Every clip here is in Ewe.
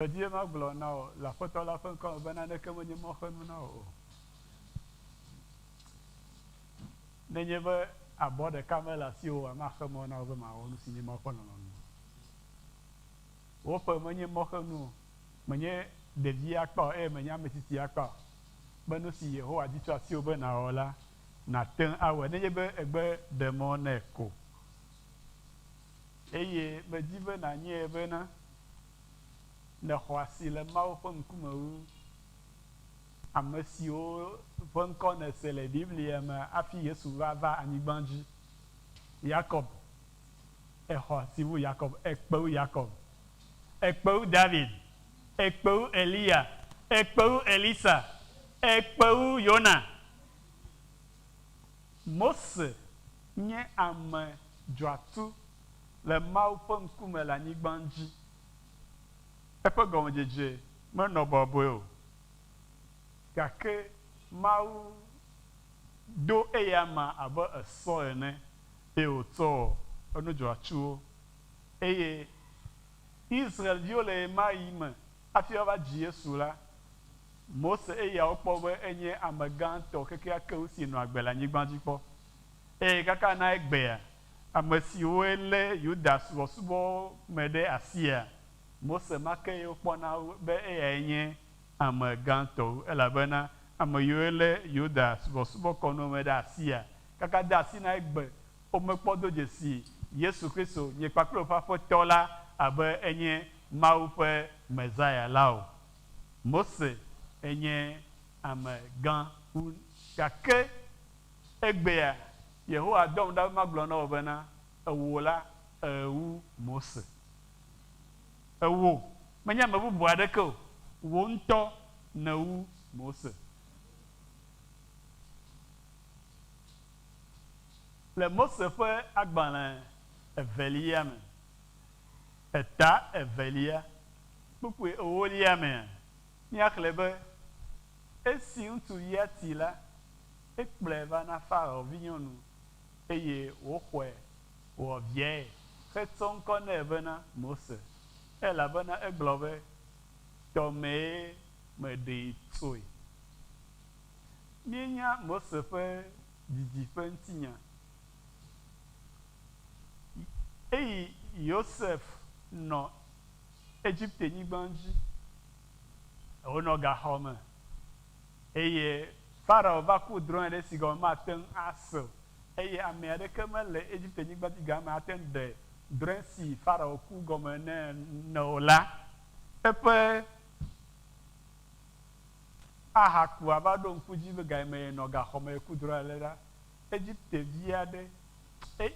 Medi be magblɔ na wò le Aƒetɔ la ƒe ŋkɔ me be naneke menye mɔxenu na wò o. Nenye be abɔ ɖeka mele asiwò oa, maxe mɔ na wò be màwɔ nu si nye Mawu ƒe lɔlɔ̃nu o. Wò ƒe menye mɔxenu o, menye ɖevi akpa o eye menye ame tsitsi akpa o. Be nu si Yehowa di tso asiwò be nàwɔ la, nàte ŋu awɔe nenye be ègbe ɖe mɔ nɛ ko. Eye medi be nànyae bena, nèxɔ asi le Mawu ƒe ŋkume wu ame siwo ƒe ŋkɔ nèse le Biblia me hafi Yesu va va anyigba dzi. Yakob, èxɔ asi wu Yakob, èkpe wu Yakob, èkpe wu David, èkpe wu Eliya, èkpe wu Elisa, èkpe wu Yona. Mose nye ame dzɔatsu le Mawu ƒe ŋkume le anyigba dzi. Eƒe gɔmedzedze menɔ bɔbɔe o, gake Mawu do eyama abe esɔ ene eye wòtsɔ wɔ enu dzɔatsuwo. Eye Israel-viwo le ɣemaɣi me hafi woava dzi Yesu la, Mose eya wokpɔ be enye ame gãtɔ kekeake wu si nɔ agbe le anyigba dzi kpɔ. Eye kaka na egbea, Ame siwoe lé Yuda subɔsubɔ me ɖe asia, Mose ma kee wokpɔna be eyae nye ame gãtɔ wu, elabena ame yiwoe lé Yuda subɔsubɔkɔnuwo me ɖe asia, kaka de asi na egbe, womekpɔ do dzesi Yesu Kristo, nye kpakple woƒe Aƒetɔ la, abe enye Mawu ƒe Mesia la o. Mose enye ame gã wu, gake Egbea, Yehowa dɔm ɖa be magblɔ na wò bena, Ewò la, èwu Mose. Ewò, menye ame bubu aɖeke o, wò ŋutɔ nèwu Mose. Le Mose ƒe agbalẽ evelia me, eta evelia, kpukpui ewolia mea, míaxlẽe be, Esi ŋutsuvia ti la, ekplɔe va na Farao vinyɔnu, eye wòxɔe wɔ viae hetsɔ ŋkɔ nɛ bena Mose, elabena egblɔ be, Tɔ mee meɖee tsoe. Míenya Mose ƒe dzidzi ƒe ŋutinya. Eyi Yosef nɔ Egipte-nyigba dzi. Wonɔ gaxɔ me eye Farao va ku drɔ̃e ɖe si gɔme mate ŋu ase o, eye ame aɖeke mele Egipte-nyigba dzi game ate ŋu ɖe drɔ̃e si Farao ku gɔme nɛ o la, eƒe ahakua va ɖo ŋku dzi be gayime yenɔ gaxɔ me yeku drɔ̃e ale la, Egipte-vi aɖe,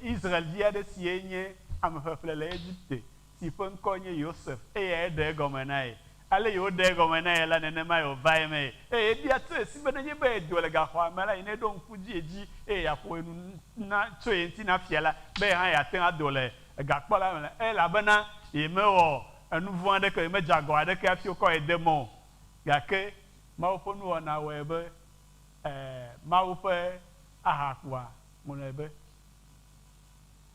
Israel-vi aɖe sie nye ameƒeƒle le Egipte, si ƒe ŋkɔ nye Yosef, eyae ɖe egɔme na ye. Ale yi woɖe egɔme na ye la, nenemae wòva emee. Eye ebia tso esi be nenye be edo le gaxɔa me la, yi neɖo ŋku dzi edzi eye yeaƒo nu na tso ye ŋuti na fia la, be ye hã yeate ŋu ado le gakpɔ la me, elabena yemewɔ enu vɔ̃ aɖeke o, yemedze agɔ aɖeke hafi wokɔ ye de mɔ o. Gake Mawu ƒe nuwɔna wɔe be, Mawu ƒe ahakua ŋlɔe be.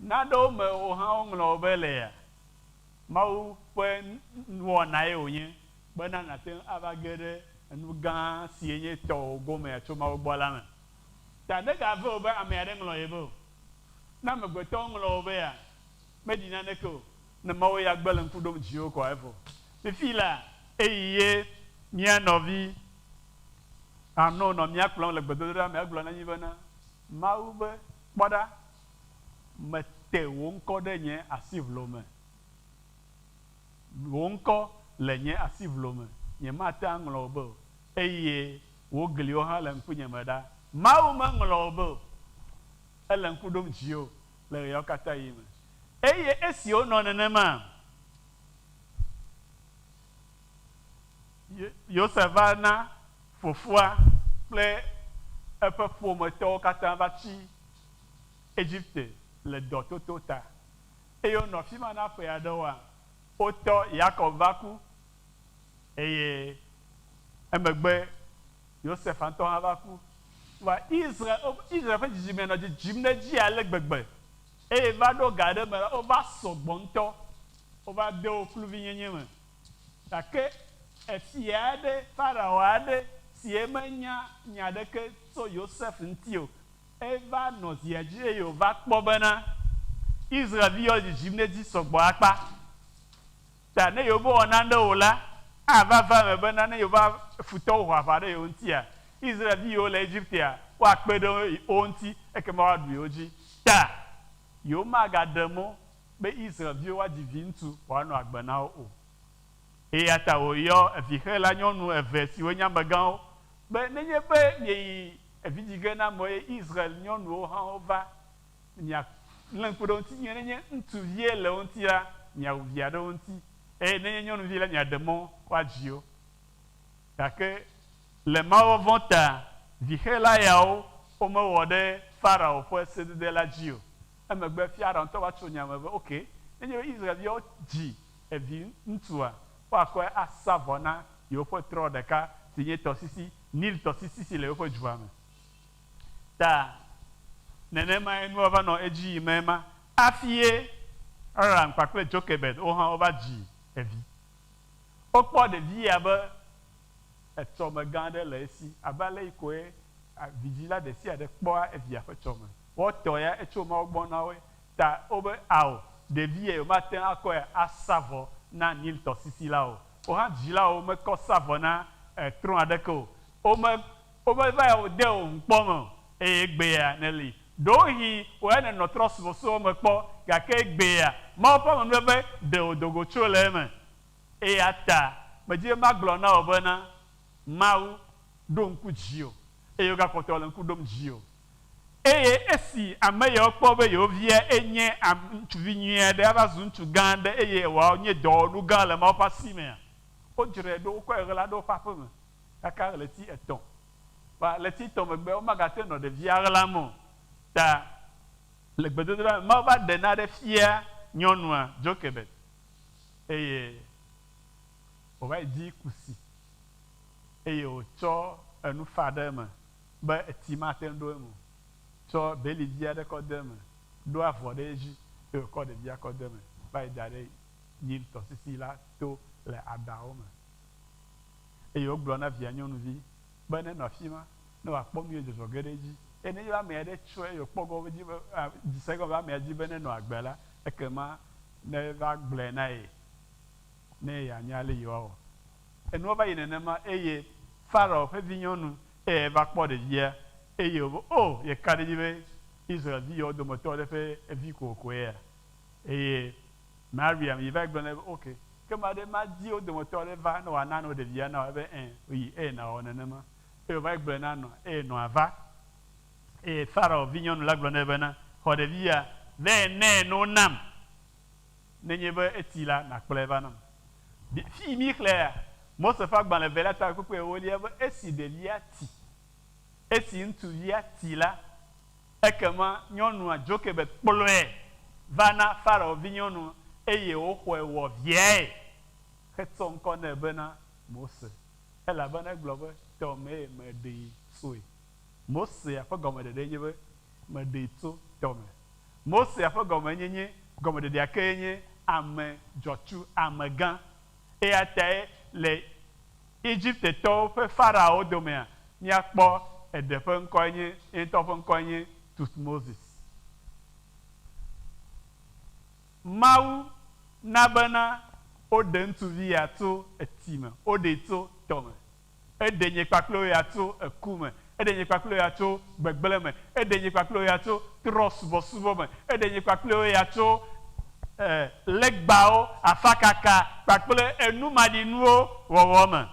Naɖewo me wò hã woŋlɔ wò be lea, Mawu ƒe nuwɔnae wònye bena nàte ŋu ava ge ɖe enu gã sie nye tɔwò gomea tso Mawu gbɔ la me. Ta negave wò be ame aɖe ŋlɔ ye be o. Ne amegbetɔwo ŋlɔ wò bea, meɖi naneke o. Ne Mawu ya gbe le ŋku ɖom dziwò koa, evɔ. Fifi la, eyi ye mía nɔvi Arno nɔ mía kplɔm le gbedodoɖa me. Egblɔ na mí bena, Mawu be, Kpɔ ɖa, mete wò ŋkɔ ɖe nye asiʋlo me. Wò ŋkɔ le nye asiʋlo me, nyemate aŋlɔ wò be o, eye wò gliwo hã le ŋkunye me ɖa. Mawu meŋlɔ wò be o, ele ŋku ɖom dziwò le ɣeawo katã ɣi me. Eye esi wonɔ nenema, Yosef va na fofoa kple eƒe ƒometɔwo katã va tsi Egipte le dɔtoto ta. Eye wonɔ afi ma na ƒe aɖewoa, wotɔ Yakob va ku, eye emegbe Yosef ŋutɔ hã va ku. Vɔa Israel, Israel ƒe dzidzime nɔ dzidzim ɖe edzi ale gbegbe, eye va ɖo ga aɖe me la, wova sɔgbɔ ŋutɔ, wova de wo kluvinyenye me. Gake efia aɖe, Farao aɖe, si menya nya aɖeke tso Yosef ŋuti o, eva nɔ zia dzi eye wòva kpɔ bena Israel-viwo le dzidzim ɖe edzi sɔgbɔ akpa. Ta ne yewomewɔ nane o la, ava va eme bena ne yewoƒe futɔwo ho aʋa ɖe yewo ŋutia, Israel-vi yiwo le Egiptea, woakpe ɖe wo ŋuti, ekema woaɖu yewo dzi. Ta yewomagaɖe mɔ be Israel-viwo woadzi viŋutsu wòanɔ agbe na wo o. Eya ta wòyɔ vixela nyɔnu eve siwo nye amegãwo be, Nenye be mieyi vi dzi ge na amewo eye Israel nyɔnuwo hã wova, mialé ŋku ɖe wo ŋuti nyuie. Nenye ŋutsuvie le wo ŋuti la, miawu via ɖe wo ŋuti, eye nenye nyɔnuvie la, miaɖe mɔ woadzi wo. Gake le mawuvɔvɔ̃ ta, vixela yawo womewɔ ɖe Farao ƒe sedede la dzi o. Emegbe Farao ŋutɔ va tso nya me be, Ok, nenye be Israel-viwo dzi evi ŋutsua, woakɔe asa vɔ na yewoƒe trɔ̃ ɖeka si nye tɔsisi, Nil-tɔsisi si le yewoƒe dua me. Ta nenemae nua va nɔ edzi yim ema. Afie Aram kpakple Jokebed wo hã wova dzi evi. Wokpɔ ɖevi ya be etsɔme gã aɖe le esi, abe ale yi koe vidzila ɖesiaɖe kpɔa evia ƒe tsɔme. Woatɔ ya etso Mawu gbɔ na woe. Ta wobe, Ao, ɖevi ya yewomate ŋu akɔe asa vɔ na Nil-tɔsisi la o. Wo hã dzilawo mekɔ sa vɔ na trɔ̃ aɖeke o. Wome, womeva ya wode wò ŋu kpɔ me o, eye egbea nèli. Ɖewohĩ wò ya nènɔ trɔ̃subɔsubɔ me kpɔ, gake egbea Mawu ƒe amenuveve ɖe wò do go tso le eme. Eya ta medi be magblɔ na wò bena, Mawu ɖo ŋku dziwò, eye wògakpɔtɔ le ŋku ɖom dziwò. Eye esi ame yawo kpɔ be yewo via enye ŋutsuvi nyui aɖe, ava zu ŋutsu gã aɖe eye wòanye dɔwɔnu gã le Mawu ƒe asi mea, wodzrae ɖo, wokɔe ɣla ɖe woƒe aƒe me kaka ɣleti etɔ̃. Vɔa ɣleti etɔ̃ megbe womagate ŋu nɔ ɖevia ɣlam o. Ta le gbedodoɖa me, Mawu va ɖe nane fia nyɔnua, Jokebed, eye wòva yi di kusi eye wòtsɔ enu fa ɖe eme be etsi mate ŋu ɖo eme o. Tsɔ beli vi aɖe kɔ de eme, ɖo avɔ ɖe edzi eye wòkɔ ɖevia kɔ de eme va yi da ɖe Nil tɔsisi la to le aɖawo me. Eye wogblɔ na via nyɔnuvi be nenɔ afi ma ne wòakpɔ nu ye dzɔdzɔ ge ɖe edzi. Eye nenye be ame aɖe tsɔe eye wòkpɔ gɔme dzi be, dzi se egɔme be amea di be nenɔ agbe la, ekema neva gblɔe na ye ne yeanya ale yi woawɔ. Enua va yi nenema eye Farao ƒe vinyɔnu eye eva kpɔ ɖevia eye wòbe, O, yeka ɖe edzi be Israel-vi yawo dometɔ aɖe ƒe vi kokoe ya. Eye Mariam yi va gblɔ nɛ be, Ok, ke maɖe madi wo dometɔ aɖe va ne wòana no ɖevia na wò. Ebe, Ẽ, yi eye nàwɔ nenema. Eye wòva gblɔe na nɔa, eye nɔa va. Eye Farao vinyɔnu la gblɔ nɛ bena, Xɔ ɖevia vɛ nɛ no nam. Nenye be etsi la, nàkplɔe va nam. Fii míxlẽa Mose ƒe agbalẽ evelia ta kpukpui ewolia be esi ɖevia tsi, esi ŋutsuvia tsi la, ekema nyɔnua Jokebed kplɔe va na Farao vinyɔnu eye wòxɔe wɔ viae hetsɔ ŋkɔ nɛ bena Mose, elabena egblɔ be, Tɔ mee meɖee tsoe. Mosea ƒe gɔmeɖeɖee nye be meɖee tso tɔ me. Mosea ƒe gɔmenyenye gɔmeɖeɖea kee nye ame dzɔtsu, amegã. Eya tae le Egiptetɔwo ƒe Faraowo domea, míakpɔ eɖe ƒe ŋkɔe nye, ye ŋutɔ ƒe ŋkɔe nye Tutmosis. Mawu na bena woɖe ŋutsuvi ya tso etsi me, woɖee tso tɔ me. Eɖe nye kpakple wò ya tso eku me. Eɖe nye kpakple wò ya tso gbegblẽ me. Eɖe nye kpakple wò ya tso trɔ̃subɔsubɔ me. Eɖe nye kpakple wò ya tso legbawo, afakaka kpakple enumaɖinuwo wɔwɔ me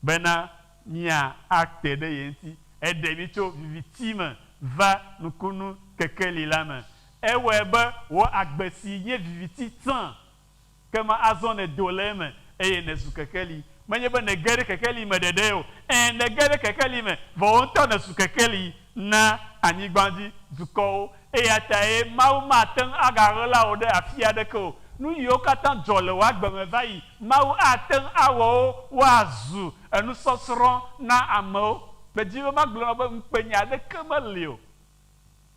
bena mía ate ɖe ye ŋuti. Eɖe mí tso viviti me va nukunu kekeli la me. Ewɔe be wò agbe si nye viviti tsã Kema azɔ nèdo le eme, eye nèzu kekeli. Menye be nège ɖe kekeli me ɖeɖee o. Ẽ, nège ɖe kekeli me, vɔ wò ŋutɔ nèzu kekeli na anyigba dzi dukɔwo. Eya tae Mawu mate ŋu agaɣla wò ɖe afi aɖeke o. Nu yiwo katã dzɔ le wò agbe me va yi, Mawu ate ŋu awɔ wo woazu enusɔsrɔ̃ na amewo. Medi be magblɔ na wò be ŋukpenya aɖeke meli o.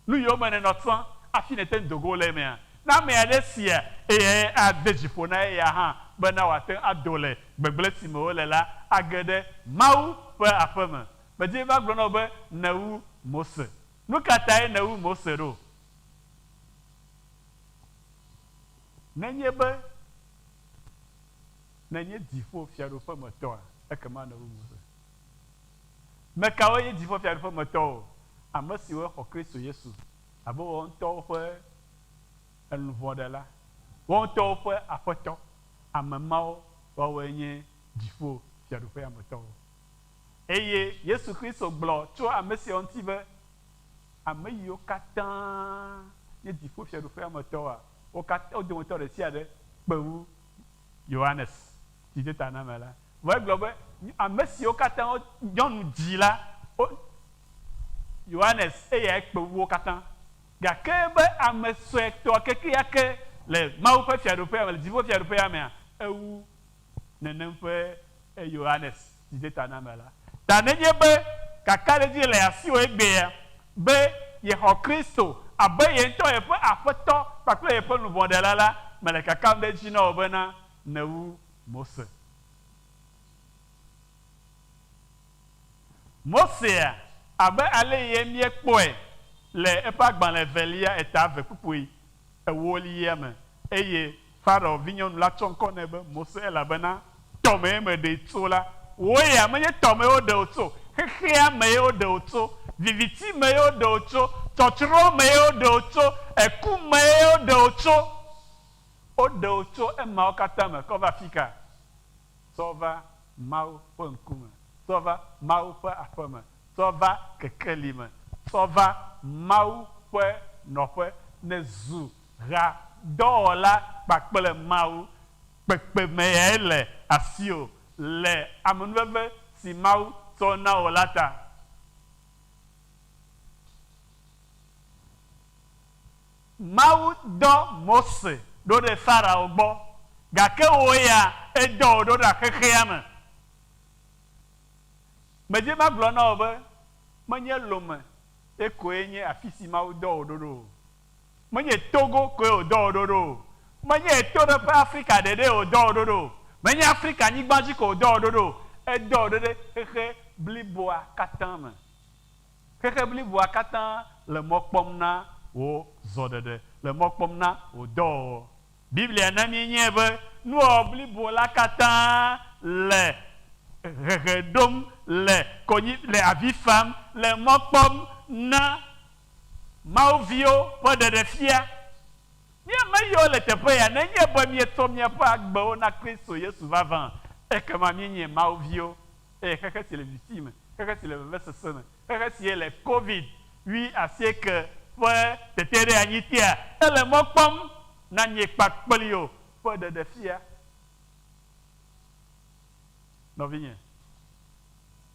Nu yiwo me nènɔ tsã hafi nète ŋu do go le emea? Ne ame aɖe sia, eyae ade dzi ƒo na eya hã bena wòate ŋu ado le gbegblẽ si me wole la age ɖe Mawu ƒe aƒe me. Medi be magblɔ na wò be nèwu Mose. Nu ka tae nèwu Mose ɖo? Nenye be nènye dziƒo fiaɖuƒe me tɔa, ekema nèwu Mose. Me kawoe nye dziƒo fiaɖuƒe me tɔwo? Ame siwo xɔ Kristo Yesu abe woawo ŋutɔwo ƒe Eluvɔɖela, woawo ŋutɔwo ƒe Aƒetɔ. Ame mawo woawoe nye dziƒo fiaɖuƒea me tɔwo. Eye Yesu Kristo gblɔ tso ame siawo ŋuti be, Ame yiwo katã nye dziƒofiaɖuƒea me tɔwoa, wo katã, wo dometɔ ɖe sia ɖe kpe wu Yohanes Tsidetanamela. Vɔ egblɔ be, Ame siwo katã nyɔnu dzi la, wo, Yohanes eyae kpe wu wo katã. Gake be ame suetɔ kekeake le Mawu ƒe Fiaɖuƒea me, le dziƒofiaɖuƒea mea, ewu nenem ƒe Yohanes Tsidetanamela. Ta nenye be kakaɖedzi le asiwò egbea be yexɔ Kristo abe ye ŋutɔ yeƒe Aƒetɔ kpakple yeƒe Luʋɔɖela la, mele kakam ɖe edzi na wò bena nèwu Mose. Mosea, abe aleyie míekpɔe le eƒe agbalẽ evelia eta eve kpukpui ewolia me, eye Farao vinyɔnu la tsɔ ŋkɔ nɛ be Mose elabena tɔ mee meɖee tso la. Wò ya, menye tɔ mee woɖe wò tso o, xexea mee woɖe wò tso, viviti mee woɖe wò tso, tsɔtsrɔ̃ mee woɖe wò tso, eku mee woɖe wò tso. Woɖe wò tso emawo katã me kɔ va afika? Tsɔ va Mawu ƒe ŋkume, tsɔ va Mawu ƒe aƒeme, tsɔ va kekeli me, tsɔ va Mawu ƒe nɔƒe, nèzu ha dɔwɔla kpakple Mawu. Kpekpeme yae le asiwò le amenuveve si Mawu tsɔ na wò la ta. Mawu dɔ Mose ɖo ɖe Farao gbɔ, gake wò ya edɔ wò ɖo ɖa xexea me. Medzi magblɔ na wò be menye Lome ye koe nye afisi Mawu dɔ wò ɖo ɖo o. Menye Togo koe wòdɔ wò ɖo ɖo o. Menye Ɣetoɖoƒe Afrika ɖeɖee wòdɔ wò ɖo ɖo o. Menye Afrika-nyigba dzi ko wòdɔ wò ɖo ɖo o. Edɔ wò ɖo ɖe xexe bliboa katã me. Xexe bliboa katã le mɔ kpɔm na wò zɔɖeɖe, le mɔ kpɔm na wò dɔwɔwɔ. Biblia na míenyae be nuwɔwɔ blibo la katã le hehe ɖom, le konyi, le avi fam, le mɔ kpɔm na Mawu viwo ƒe ɖeɖefia. Mí ame yiwo le teƒe ya, nenye be míetsɔ míaƒe agbewo na Kristo Yesu vavã, ekema míenye Mawu viwo. Eye xexe si le viviti me, xexe si le vevesese me, xexe si le Covid 19 ƒe teteɖeanyi tea, ele mɔ kpɔm na nye kpakpliwo ƒe ɖeɖefia. Nɔvinye,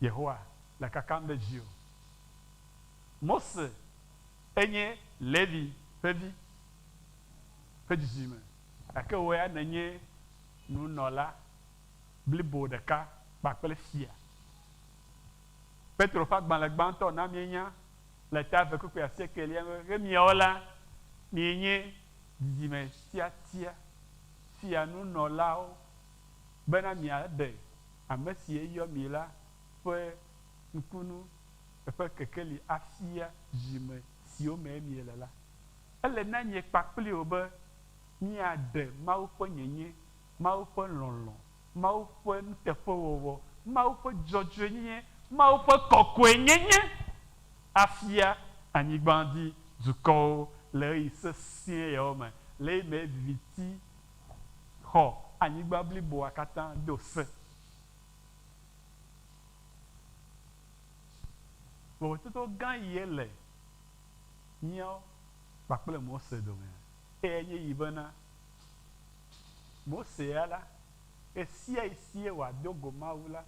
Yehowa le kakam ɖe dziwò. Mose enye Levi ƒe vi ƒe dzidzime, gake wò ya nènye nunɔla blibo ɖeka kpakple fia. Petro ƒe agbalẽ gbãtɔ na míenya le ta eve kpukpui asiekelia me be, Miawo la, mienye dzidzime tiatia, fia nunɔlawo, bena miaɖe ame si yɔ mi la ƒe nukunu eƒe kekeli afia dzime siwo me miele la. Ele na nye kpakpli wò be míaɖe Mawu ƒe nyenye, Mawu ƒe lɔlɔ̃, Mawu ƒe nuteƒewɔwɔ, Mawu ƒe dzɔdzɔenyenye, Mawu ƒe kɔkɔenyenye afia anyigba dzi dukɔwo le ɣeyiɣi sesẽ yawo me, le eyime viviti xɔ anyigba bliboa katã do se. Vovototo gã ye le míawo kpakple Mose dome. Eyae nye yi bena, Mose ya la, ɣesiaɣi sie wòado go Mawu la,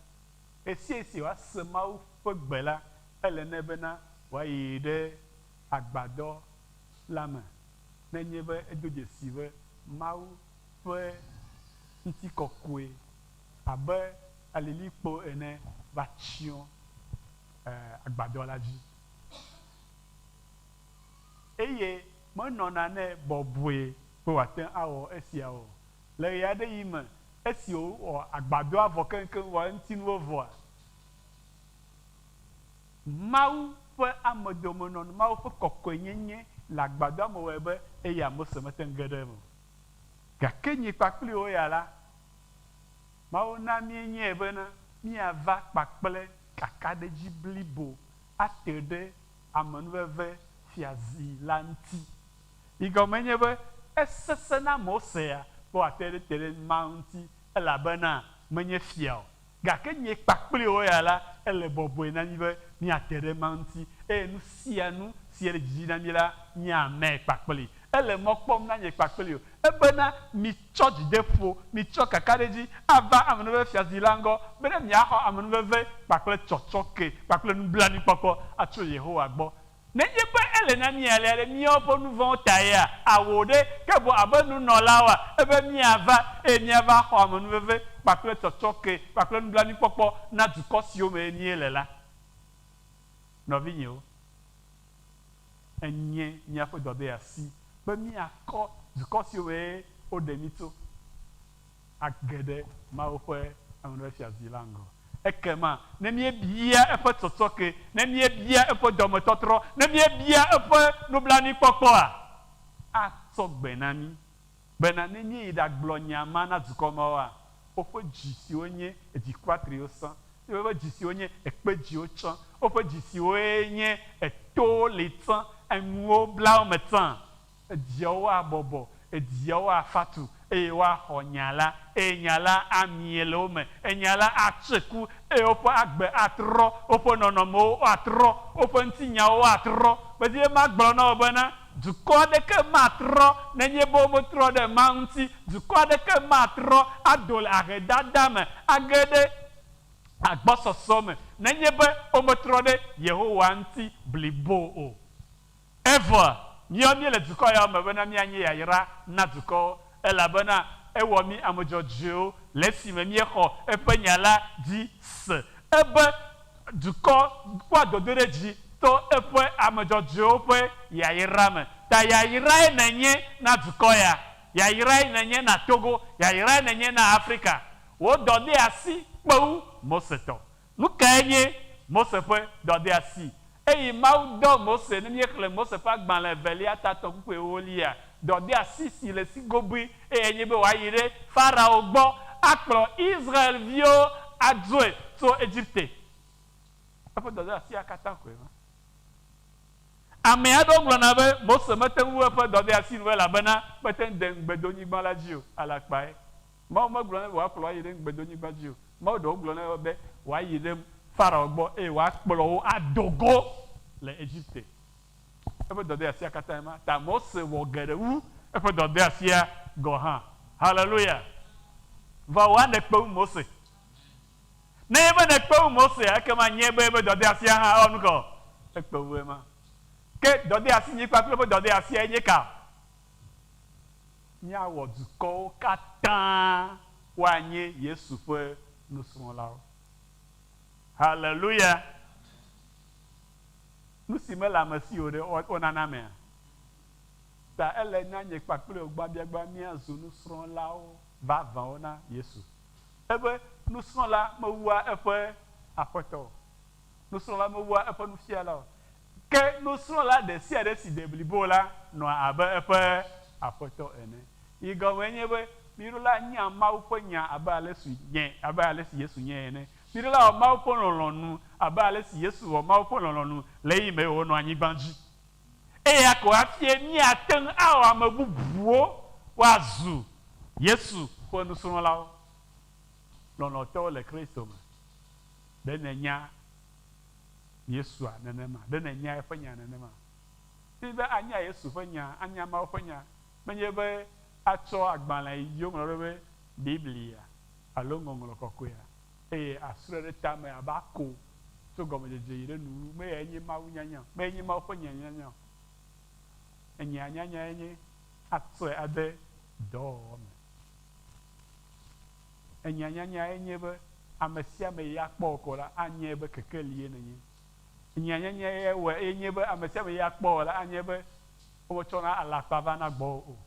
ɣesiaɣi si wòase Mawu ƒe gbe la, ele nɛ bena wòayi ɖe agbadɔ la me, nenye be edo dzesi be Mawu ƒe ŋutikɔkɔe abe alilikpo ene va tsyɔ agbadɔ la dzi. Eye menɔna nɛ bɔbɔe be wòate ŋu awɔ esia o. Le ɣeaɖeɣi me, Esi wòwɔ agbadɔa vɔ keŋkeŋ vɔ, eŋutinuwo vɔa, Mawu ƒe amedomenɔnɔ, Mawu ƒe kɔkɔenyenye le agbadɔa me wɔe be eya Mose mete ŋu ge ɖe eme o. Gake nye kpakpli wò ya la, Mawu na míenyae bena míava kpakple kakaɖedzi blibo ate ɖe amenuveve fiazi la ŋuti. Yi gɔmee nye be esesẽ na Mose ya be wòate ɖe te ɖe Mawu ŋuti elabena menye fia o. Gake nye kpakpli wò ya la, ele bɔbɔe na mí be míate ɖe Mawu ŋuti, eye nu sia nu si le dzidzi na mí la, míamee kpakpli. Ele mɔ kpɔm na nye kpakpli o. Ebena, Mitsɔ dzideƒo, mitsɔ kakaɖedzi ava amenuveve fiazi la ŋgɔ, bene miaxɔ amenuveve kpakple tsɔtsɔke kpakple nublanuikpɔkpɔ atso Yehowa gbɔ. Nenye be ele na mí alea ɖe míawo ƒe nu vɔ̃wo ta yea, awɔ ɖe, ke boŋ abe nunɔlawoa, ebe míava eye míava xɔ amenuveve kpakple tsɔtsɔke kpakple nublanuikpɔkpɔ na dukɔ siwo me míele la. Nɔvinyewo, enye míaƒe dɔdeasi be míakɔ dukɔ siwo me woɖe mí tso age ɖe Mawu ƒe amenuvefiazi la ŋgɔ. Ekema ne míebia eƒe tsɔtsɔke, ne míebia eƒe dɔmetɔtrɔ, ne míebia eƒe nublanuikpɔkpɔa, atsɔ gbe na mí bena ne míeyi ɖagblɔ nya ma na dukɔ mawoa, woƒe dzi siwo nye dzikuatriwo sẽ, woƒe dzi siwo nye ekpedziwo tsã, woƒe dzi siwoe nye etowo li tsã, enuwo bla wo me tsã, Edziawo abɔbɔ, edziawo afa tu, eye woaxɔ nya la, eye nya la amie le wo me, enya la atse ku, eye woƒe agbe atrɔ, woƒe nɔnɔmewo atrɔ, woƒe ŋutinyawo atrɔ. Medi be magblɔ na wò bena, dukɔ aɖeke matrɔ nenye be wometrɔ ɖe Mawu ŋuti, dukɔ aɖeke matrɔ ado le ahedada me age ɖe agbɔsɔsɔ me nenye be wometrɔ ɖe Yehowa ŋuti blibo o. Evɔ míawo míele dukɔ yawo me bena míanye yayra na dukɔwo, elabena ewɔ mí ame dzɔdzɔewo le esime míexɔ eƒe nya la dzi se. Ebe dukɔ kpɔa dodoɖedzi to eƒe ame dzɔdzɔewo ƒe yayra me. Ta yayrae nènye na dukɔ ya, yayrae nènye na Togo, yayrae nènye na Afrika. Wò dɔdeasi kpe wu Mose tɔ. Nu kae nye Mose ƒe dɔdeasi? Eyi Mawu dɔ Mose, ne míexlẽ Mose ƒe agbalẽ evelia tatɔ kpukpui ewolia, dɔdeasi si le esi goboe eyae nye be wòayi ɖe Farao gbɔ akplɔ Israel-viwo adzoe tso Egipte. Eƒe dɔdeasia katã koe ma. Ame aɖewo gblɔna be Mose mete ŋu wu eƒe dɔdeasi nu elabena mete ŋu de Ŋugbedonyigba la dzi o. Alakpae. Mawu megblɔ nɛ be wòakplɔ ayi ɖe Ŋugbedonyigba dzi o. Mawu ɖe wògblɔ nɛ be wòayi ɖe Farao gbɔ eye wòakplɔ wo ado go le Egipte. Eƒe dɔdeasia katãe ma. Ta Mose wɔ geɖe wu eƒe dɔdeasia gɔ̃ hã. Haleluya! Vɔ wòa nèkpe wu Mose. Ne nye be nèkpe wu Mosea, ekema nye be eƒe dɔdeasia hã ewɔ nu ka o? Ekpe wu ema. Ke dɔdeasi nyui kpakple eƒe dɔdeasia nye ka? Míawɔ dukɔwo katã woanye Yesu ƒe nusrɔ̃lawo. Haleluya! Nu si mele ame si o ɖe, wonana amea. Ta ele na nye kpakple wò gbãbiagbã míazu nusrɔ̃lawo vavãwo na Yesu. Ebe nusrɔ̃la mewua eƒe aƒetɔ o. Nusrɔ̃la mewua eƒe nufiala o. Ke nusrɔ̃la ɖe sia ɖe si de blibo la nɔa abe eƒe Aƒetɔ ene. Yi gɔmee nye be, miɖo la nya Mawu ƒe nya abe ale si nye, abe ale si Yesu nye ene. Miɖo la wɔ Mawu ƒe lɔlɔ̃nu abe ale si Yesu wɔ Mawu ƒe lɔlɔ̃nu le ɣeyiɣi me wònɔ anyigba dzi. Eya ko hafie míate ŋu awɔ ame bubuwo woazu Yesu ƒe nusrɔ̃lawo. Lɔlɔ̃tɔwo le Kristo me. Ɖe nènya Yesua nenema? Ɖe nènya eƒe nya nenema? Nenye be anya Yesu ƒe nya, anya Mawu ƒe nya, menye be atsɔ agbalẽ yi dzi woŋlɔ ɖo be Biblia alo Ŋɔŋlɔ Kɔkɔea eye asrɔ̃e ɖe tame abe ako tso gɔmedzedze yi ɖe nuwuwu. Meyae nye Mawu nyanya o. Meyae nye Mawu ƒe nya nyanya o. Enya nyanyae nye atsɔe ade dɔwɔwɔ me. Enya nyanyae nye be ame sia ame yi akpɔ wò ko la, anyae be kekelie nènye. Enya nyanyae wɔe ye nye be ame sia ame yi akpɔ wò la, anyae be wometsɔna alakpa vana gbɔwò o.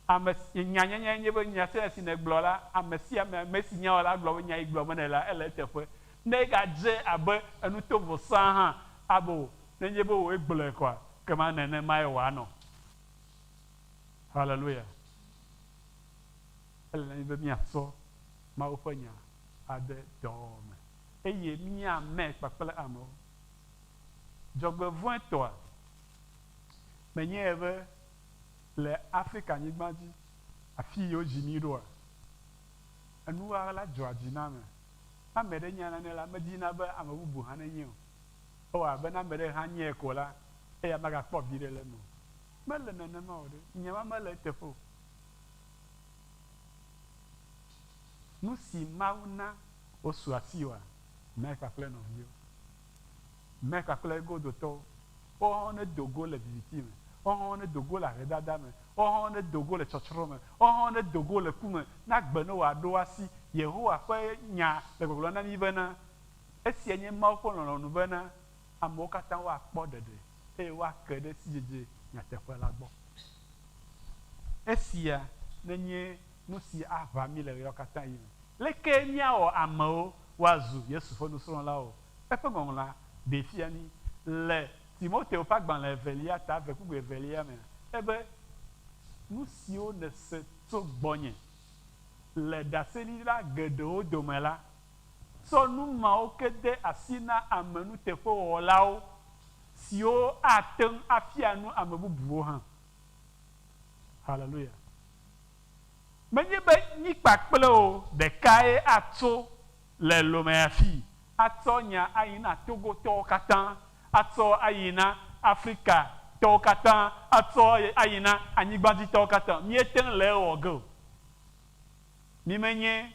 Ame si, nya nyanyae nye be nya sia si nègblɔ la, ame sia ame, ame si nya wò la agblɔ be nya yi gblɔm nèle la, ele eteƒe. Ne egadze abe enu tovo sãa hã, abe o, nenye be wòe gblɔe koa, ekema nenemae wòanɔ. Haleluya! Ele na mí be míatsɔ Mawu ƒe Nya ade dɔwɔwɔ me eye míamee kpakple amewo. Dzɔgbevɔ̃etɔa, menyae be le Afrika-nyigba dzi, afi yi wodzi mí ɖoa, enuɣaɣla dzɔa dzi na ame. Ne ame ɖe nya nane la, medina be ame bubu hã nenyae o. Ewɔ abe ne ame ɖe hã nyae ko la, eya magakpɔ viɖe le eme o. Mele nenema o ɖe, nya ma mele eteƒe o. Nu si Mawu na wòsu asiwòa, mɛ kpakple nɔviwo, mɛ kpakple egodotɔwo, woawo hã nedo go le viviti me, woawo hã nedo go le ahedada me, woawo hã nedo go le tsɔtsrɔ̃ me, woawo hã nedo go le ku me, ne agbe ne wòaɖo asi. Yehowa ƒe Nya le gbɔgblɔm na mí bena, Esia nye Mawu ƒe lɔlɔ̃nu bena, amewo katã woakpɔ ɖeɖe eye woake ɖe sidzedze nyateƒe la gbɔ. Esia nenye nu si aʋã mí le ɣeawo katã ɣi me. Leke míawɔ amewo woazu Yesu ƒe nusrɔ̃lawo? Eƒe Ŋɔŋlɔa ɖee fia mí le Timoteo ƒe agbalẽ evelia ta eve kpukpui evelia mea, ebe, Nu siwo nèse tso gbɔnye le ɖaseɖiɖila geɖewo dome la, tsɔ nu mawo ke de asi na ame nuteƒewɔlawo siwo ate ŋu afia nu ame bubuwo hã. Haleluya! Menye be mí kpakple wò ɖekae atso le Lomé afii atsɔ nya ayi na Togotɔwo katã, atsɔ ayi na Afrikatɔwo katã, atsɔ ayi na anyigbadzitɔwo katã. Míete ŋu le ewɔ ge o. Mímenye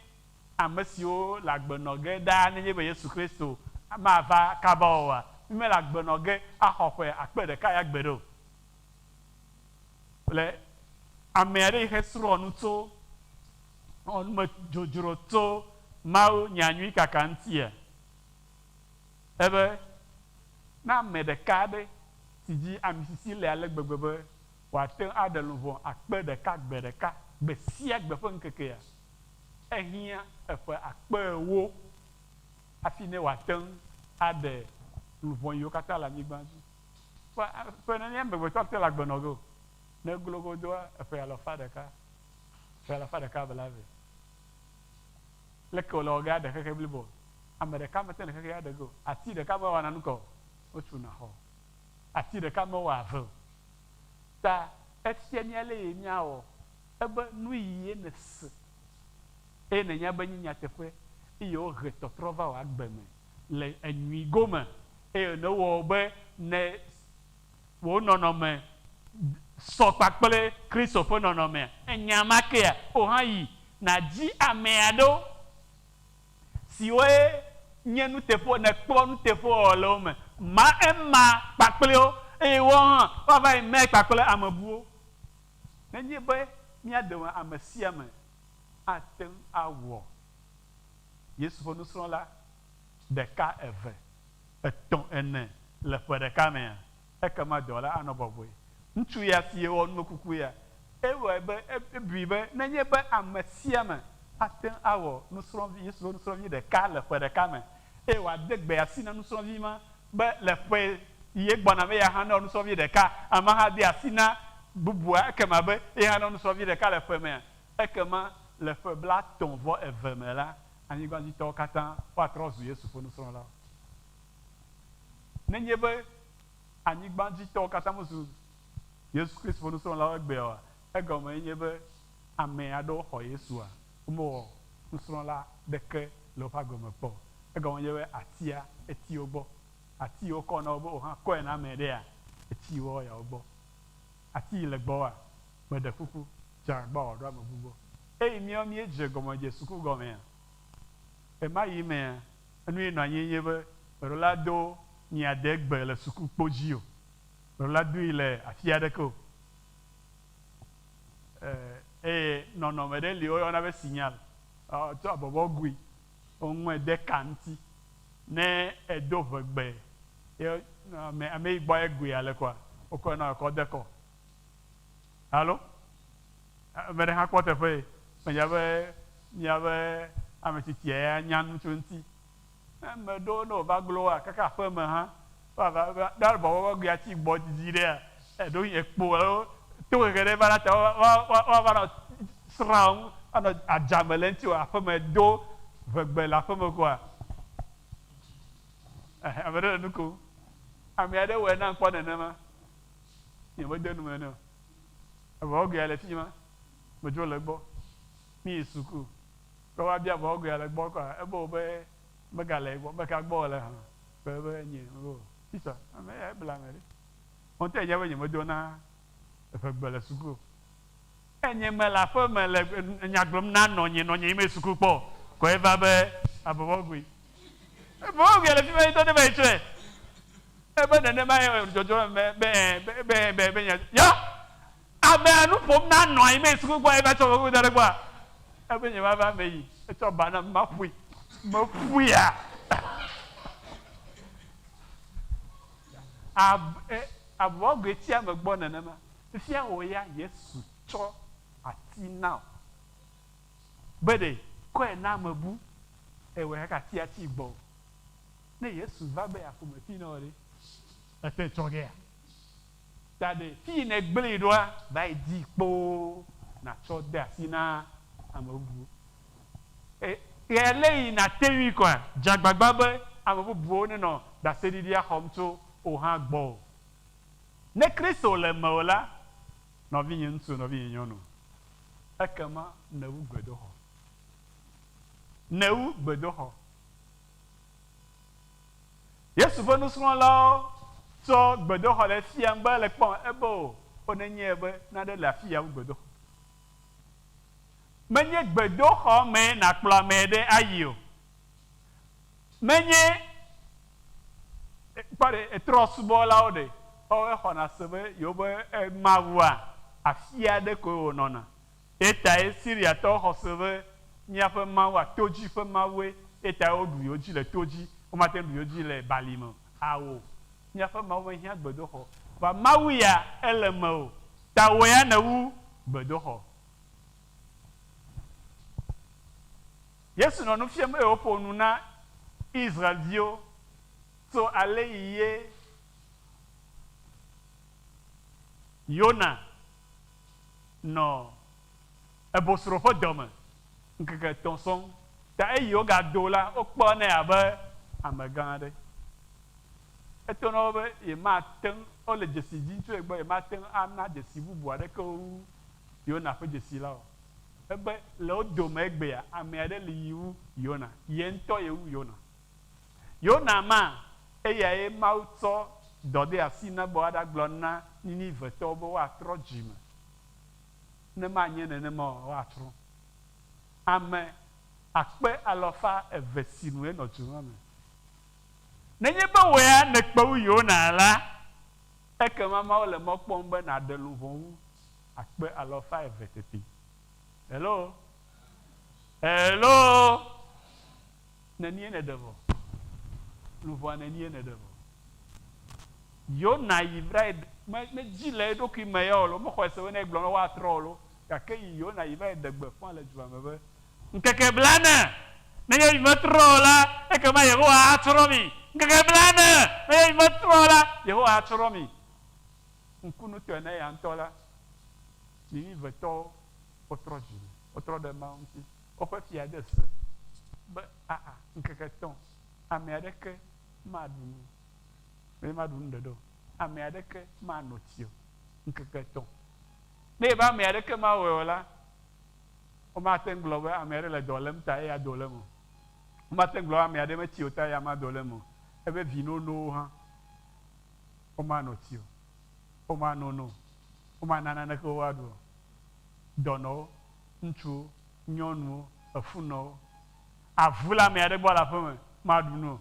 ame siwo le agbe nɔ ge ɖaa nenye be Yesu Kristo mava kaba oa? Mímele agbe nɔ ge axɔ ƒe 1000 ya gbeɖe o. Le ame aɖe yi xe srɔ̃ nu tso numedzodzro tso Mawu nya nyui kaka ŋutia, ebe, Ne ame ɖeka aɖe si dzi amisisi le ale gbegbe be wòate ŋu aɖe luʋɔ 1000 gbe ɖeka gbe sia gbe ƒe ŋkekea, ehiã eƒe 4000 hafi ne wòate ŋu aɖe luʋɔ yiwo katã le anyigba dzi. Ƒe, ƒe nenie amegbetɔ ate le agbe nɔ ge o? Ne eglo godoa, eƒe alafa ɖeka, ƒe alafa ɖeka blave. Leke wòle wɔ ge aɖe xexe blibo? Ame ɖeka mete ŋu le xexea ɖe ge o. Ati ɖeka mewɔna nu ka o, wotuna xɔ o. Ati ɖeka mewɔa ave o. Ta efia mí ale yi míawɔ ebe nu yie nèse eye nènya be enye nyateƒe eye wohe tɔtrɔ va wò agbe me le enyui gome eye nèwɔ be ne wò nɔnɔme sɔ kpakple Kristo ƒe nɔnɔmea, enya ma kea, wò hã yi nàdi ame aɖewo siwoe nye nuteƒe, nèkpɔ nuteƒewɔwɔ le wo me, ma ema kpakple wo eye woawo hã woava yi mae kpakple ame buwo. Nenye be mía dome ame sia ame ate ŋu awɔ Yesu ƒe nusrɔ̃la ɖeka, eve, etɔ̃, ene le ƒe ɖeka mea, ekema dɔ la anɔ bɔbɔe. Ŋutsu ya si wɔ numekuku ya, ewɔe be ebui be nenye be ame sia ame ate ŋu awɔ nusrɔ̃vi, Yesu ƒe nusrɔ̃vi ɖeka le ƒe ɖeka me eye wòade gbe asi na nusrɔ̃vi ma be le ƒe yi gbɔna me ya hã newɔ nusrɔ̃vi ɖeka, amea hã de asi na bubua ekema be ye hã newɔ nusrɔ̃vi ɖeka le ƒe mea, ekema le ƒe 32 me la, anyigbadzitɔwo katã woatrɔ zu Yesu ƒe nusrɔ̃lawo. Nenye be anyigbadzitɔwo katã mezu Yesu Kristo ƒe nusrɔ̃lawo egbea oa, egɔme enye be ame aɖewo xɔ Yesua, womewɔ nusrɔ̃la ɖeke le woƒe agbe me kpɔ o. Egɔme enye be atia eti wo gbɔ. Ati yi wokɔ na wo be wò hã kɔe na ame ɖea, etsi woawo ya wo gbɔ. Ati yi le gbɔwòa, meɖe kuku, dze agbagba wòaɖo ame bu gbɔ. Eyi míawo míedze gɔme dze suku gɔmea, ɣemaɣi mea, enu yi nɔ anyi nye be meɖo la do mia de gbe le suku kpo dzi o. Meɖo la doe le afi aɖeke o. Eye nɔnɔme ɖe li woyɔna be signal. Tsɔ abɔbɔ gui, woŋɔe de ka ŋuti. Ne edo ʋegbe ye ame, ame yi gbɔ egoea le kɔa, wokɔe na wòkɔ de kɔ. Alo? Ame ɖe hã kpɔ teƒe ye. Menya be miabe ame tsitsia ya nya nu tso eŋuti. Ne ame ɖewo ne wova glo woa, kaka aƒe me hã, woava va ne bɔbɔbɔgɔea tsi gbɔ didi ɖea, ɖewohĩ ekpo alo tohehe ɖe va na ta woava nɔ srã wo ŋu, anɔ adzame le eŋuti o, aƒe me do ʋegbe le aƒe me koa, ɛhɛ, ame ɖe le nu kom. Ame aɖe wɔe nam kpɔ nenema. Nyemede nu me nɛ o. Bɔbɔbɔgɔea le fi ma, medzo le egbɔ. Míyi suku. Be woabia bɔbɔbɔgɔea le egbɔ koa, ebe wo be megale egbɔ, meka gbɔ wòle hã. Be be nye mebe o. Titsa, ame ya ebla ame ɖe. Wò ŋutɔ ènya be nyemedona eʋegbe le suku o. Enye mele aƒe me le nya gblɔm na nɔnye, nɔnye yi meyi suku kpɔ o, ko eva be abɔbɔgui. Abɔbɔgui le fi ma ŋutɔ ne va yi tsɔe. Ebe nenema ye dzɔdzɔ me be be be be be nya ya. Amea nu ƒom na nɔa yi meyi suku kpɔ eva tsɔ abɔbɔgui da ɖe gbɔa. Ebe nye mava meyi etsɔ ba nam maƒoe. Meƒoea. Ab e abɔbɔgui tsia me gbɔ nenema. Fifia wò ya Yesu tsɔ ati na wò be ɖe kɔe na ame bu, ewɔe kaka atia tsi gbɔ o. Ne Yesu va be yeaƒo me fi na wò ɖe, ete tsɔ gea? Ta ɖe fi yi nègblẽe ɖoa, va yi dii kpoo nàtsɔ de asi na ame bubuwo. E, ɣealeɣi nàte ŋui koa, dze agbagba be ame bubuwo nenɔ ɖaseɖiɖia xɔm tso wò hã gbɔwò. Ne Kristo le mewò la, nɔvinye ŋutsu, nɔvinye nyɔnu, ekema nèwu gbedoxɔ. Nèwu gbedoxɔ. Yesu ƒe nusrɔ̃lawo tsɔ gbedoxɔ le efiam be le kpɔm ebe o, o nenye be nane le afi ya wu gbedoxɔ. Menye gbedoxɔ mee nàkplɔ ame ɖe ayi o. Menye Kpɔ ɖe, trɔ̃subɔlawo ɖe, woawoe xɔna se be yewobe mawua afi aɖe koe wònɔna. Etae Siriatɔwo xɔ se be míaƒe mawua todzi ƒe mawue, etae woɖu yewo dzi le to dzi, womate ŋu ɖu yewo dzi le bali me o. Ao, míaƒe Mawu mehiã gbedoxɔ o. Vɔa Mawu ya ele mewò, ta wò ya nèwu gbedoxɔ. Yesu nɔ nu fiam eye wòƒo nu na Israel-viwo tso ale yi ye Yona nɔ ebosro ƒe dɔme ŋkeke etɔ̃ sɔŋ. Ta eyi wogado la, wokpɔ nɛ abe amegã aɖe. Eto na wo be yemate ŋu, wole dzesi dim tso ye gbɔ, yemate ŋu ana dzesi bubu aɖeke wo wu Yona ƒe dzesi la o. Ebe le wo dome egbea, ame aɖe li yi wu Yona. Ye ŋutɔ ye wu Yona. Yona ma, eyae Mawu tsɔ dɔdeasi na be woaɖagblɔ na Ninivetɔwo be woatrɔ dzime. Ne manye nenema o, woatsrɔ̃. Ame akpe alafa eve sinue nɔ du ma me. Nenye be wò ya nèkpe wu Yona la, ekema Mawu le mɔ kpɔm be nàɖe luʋɔ wu akpe alafa eve teti. Hello? Hello? Nenie nèɖe vɔ? Luʋɔa nenie nèɖe vɔ? Yona yi va yi me medzi le eɖokui me ya o lo, mexɔe se be ne egblɔ na woatrɔ o lo, gake yi Yona yi va yi ɖe gbeƒã le dua me be, Ŋkeke blane, nenye mi metrɔ o la, ekema Yehowa atsrɔ̃ mi. Ŋkeke blane, nenye mi metrɔ o la, Yehowa atsrɔ̃ mi. Ŋkunutɔe na eya ŋutɔ la, Ninivetɔwo wotrɔ dzime, wotrɔ ɖe Mawu ŋuti. Woƒe fia de se be, Aa, ŋkeke etɔ̃, ame aɖeke maɖu nu, menye maɖu nu ɖeɖe o, ame aɖeke mano tsi o, ŋkeke etɔ̃. Ne ebe ame aɖeke mawɔe o la, womate ŋu gblɔ be ame aɖe le dɔ lém ta eya do le eme o. Womate ŋu gblɔ be ame aɖe metsi o ta eya mado le eme o. Ebe vi nonowo hã, womano tsi o, womano no o, womana naneke wo woaɖu o. Dɔnɔwo, ŋutsuwo, nyɔnuwo, efunɔwo. Avu le ame aɖe gbɔ le aƒe me, maɖu nu o.